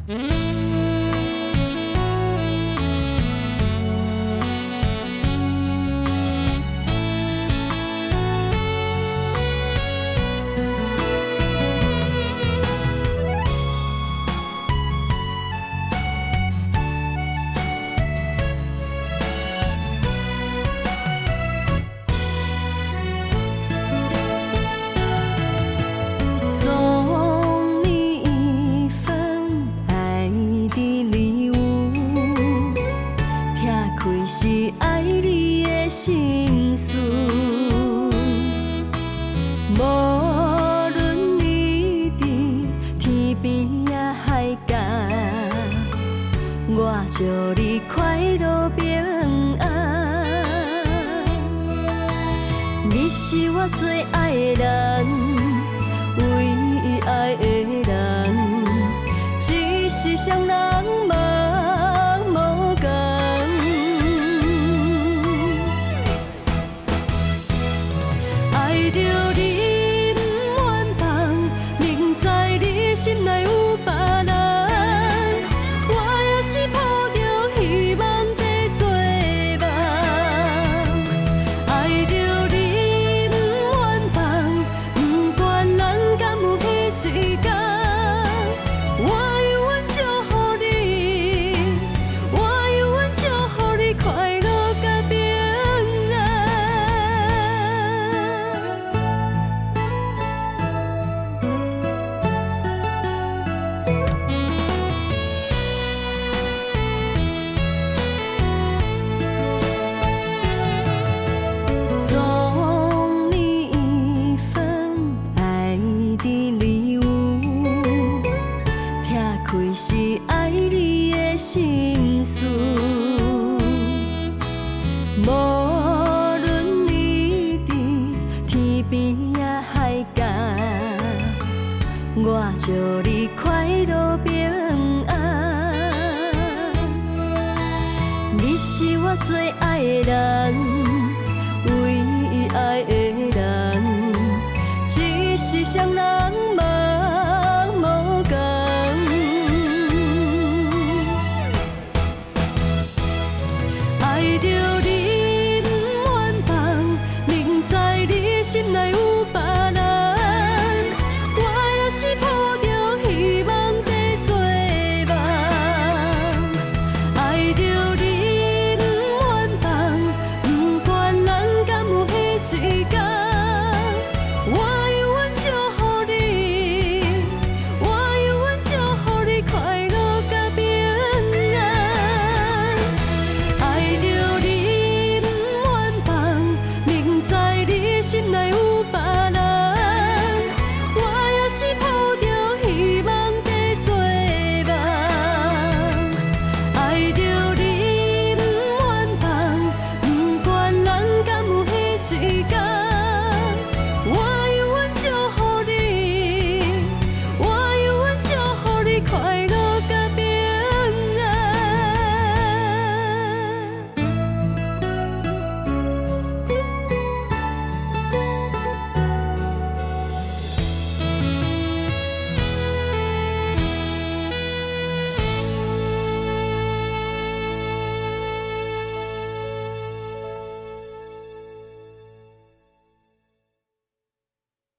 送你一份愛的禮物，拆開是愛你的心事。無論你佇天邊仔海角，我祝你快樂平安。你是我最愛的人，唯一愛的人，只是雙人夢無仝。愛著你毋願放，明知你心內有別人，我也是抱著希望在做夢。愛著你毋願放，不管咱敢有彼一工，我永遠祝福你，我永遠祝福你快樂佮平安。送你一份愛的禮物，拆開是愛你的心事。無論你佇天邊仔海角，我祝你快樂平安。你是我最愛的人。